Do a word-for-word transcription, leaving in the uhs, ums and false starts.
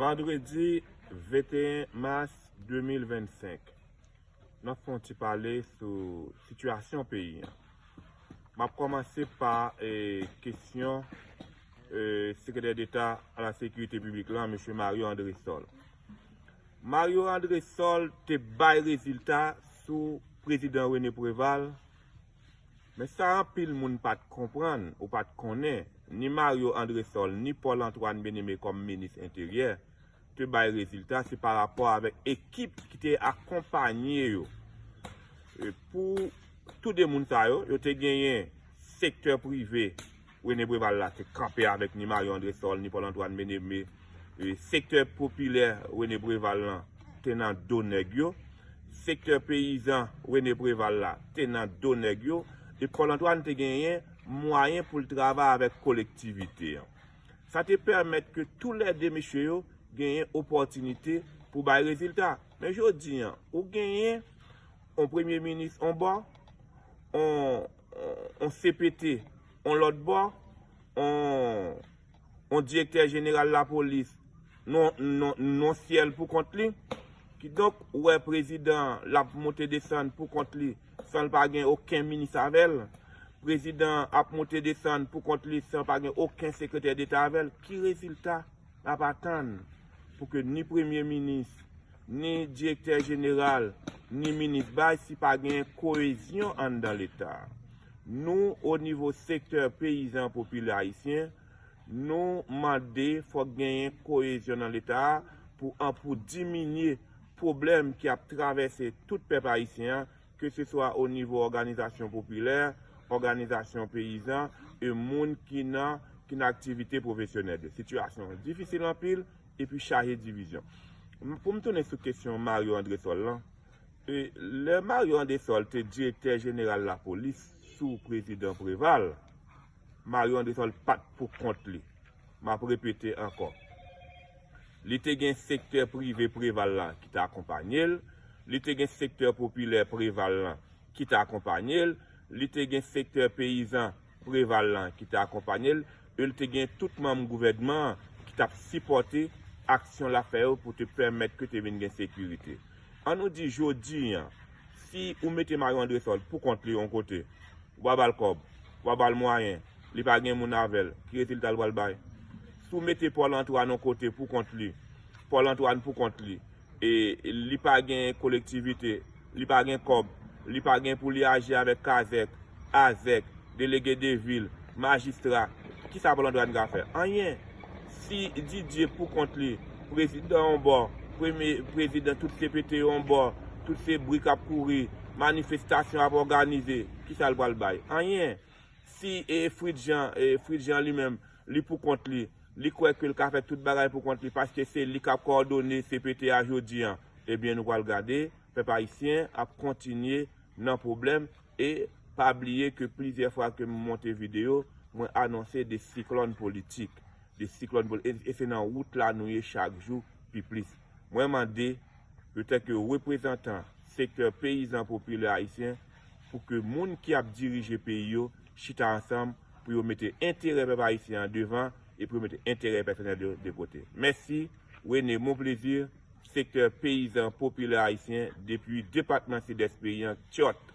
Vandredi venteyen mas de mil vennsenk, n ap fè yon ti pale sou sitiyasyon peyi a. M ap kòmanse pa eh, kesyon eh, Sekretè Deta a la Sekirite Piblik la, mesye Mario Andrésol. Mario Andrésol te bay rezilta sou prezidan René Préval, men sa anpil moun pa t konprann ou pa t konnen, ni Mario Andrésol ni Paul Antoine Bien-Aimé kòm minis enteryè te bay rezilta, se pa rapò avèk ekip ki te akonpanye yo. E pou tou de moun sa yo, yo te genyen sektè prive René Préval la te kanpe avèk ni Mario Andrésol, ni Paul Antoine Bien-Aimé. E sektè popilè René Préval lan te nan do nèg yo. Sektè peyizan René Préval la te nan do nèg yo. E Paul Antoine te genyen mwayen pou l travay avèk kolektivite an. Sa te pèmèt ke toulède mesye yo genyen opòtinite pou bay rezilta. Men jodi an, ou genyen yon premye minis yon bò, yon, yon C P T yon lòt bò, yon, yon direktè jeneral lapolis non, non, non syèl pou kont li. Kidonk, ou wè prezidan l ap monte desann pou kont li san l pa gen okenn minis avè l. Prezidan ap monte desann pou kont li san pa gen okenn sekretè deta avè l. Ki rezilta n ap atann pou ke ni premye minis, ni direktè jeneral, ni minis bay si pa gen koyezyon anndan leta a? Nou, o nivo sektè peyizan popilè ayisyen, nou mande fòk genyen koyezyon nan leta a pou an pou diminye pwoblèm ki ap travèse tout pèp ayisyen an, ke se swa o nivo òganizasyon popilè, òganizasyon peyizan, e moun ki nan ki nan aktivite pwofesyonèl yo. Sitiyasyon an difisil anpil epi chaje divizyon. M- Pou m tounen sou kesyon Mario Andrésol lan, e, lè Mario Andrésol te direktè jeneral lapolis sou prezidan Préval, Mario Andrésol pa t pou kont li. M ap repete ankò. Li te gen sektè prive Préval la ki te akonpanye l, li te gen sektè popilè Préval lan ki te akonpanye l, li te gen sektè peyizan Préval lan ki te akonpanye l, e li te gen tout manm gouvènman an ki t ap sipòte aksyon l ap fè yo pou te pèmèt ke te vin gen sekirite. An nou di jodi an, si ou mete Mario Andrésol pou kont li yon kote, w a ba l kòb, w a ba l mwayen, li pa gen moun avè l, ki rezilta l pral bay? Si w mete Paul Antoine yon kote pou kont li, Paul Antoine pou kont li, e li pa gen kolektivite, li pa gen kòb, li pa gen pou li aji avèk kazèk, azèk, delege de vil, majistra, kisa Paul Antoine ka fè? Anyen. Si Didier pou kont li, prezidan yon bò, premye prezidan tout C P T yon bò, tout se bri k ap kouri, manifestasyon ap òganize, kisa l pral bay? Anyen. Si e Fritz Jean, e Fritz Jean li menm, li pou kont li, li kwè ke l ka fè tout bagay pou kont li paske se li k ap kowòdone C P T a jodi an, ebyen nou pral gade, pèp ayisyen ap kontinye nan pwoblèm e pa bliye ke plizyè fwa ke m monte videyo, mwen anonse de siklòn politik, de siklòn politik, e, e se nan wout la nou ye chak jou pi plis. Mwen mande, yo tanke reprezantan sektè peyizan popilè ayisyen, pou ke moun ki ap dirije peyi yo chita ansanm pou yo mete enterè pèp ayisyen an devan e pou yo mete enterè pèsonèl yo de kote. Mèsi, René Monplaisir, sektè peyizan popilè ayisyen depi depatman Sidès peyi an, Tyòt.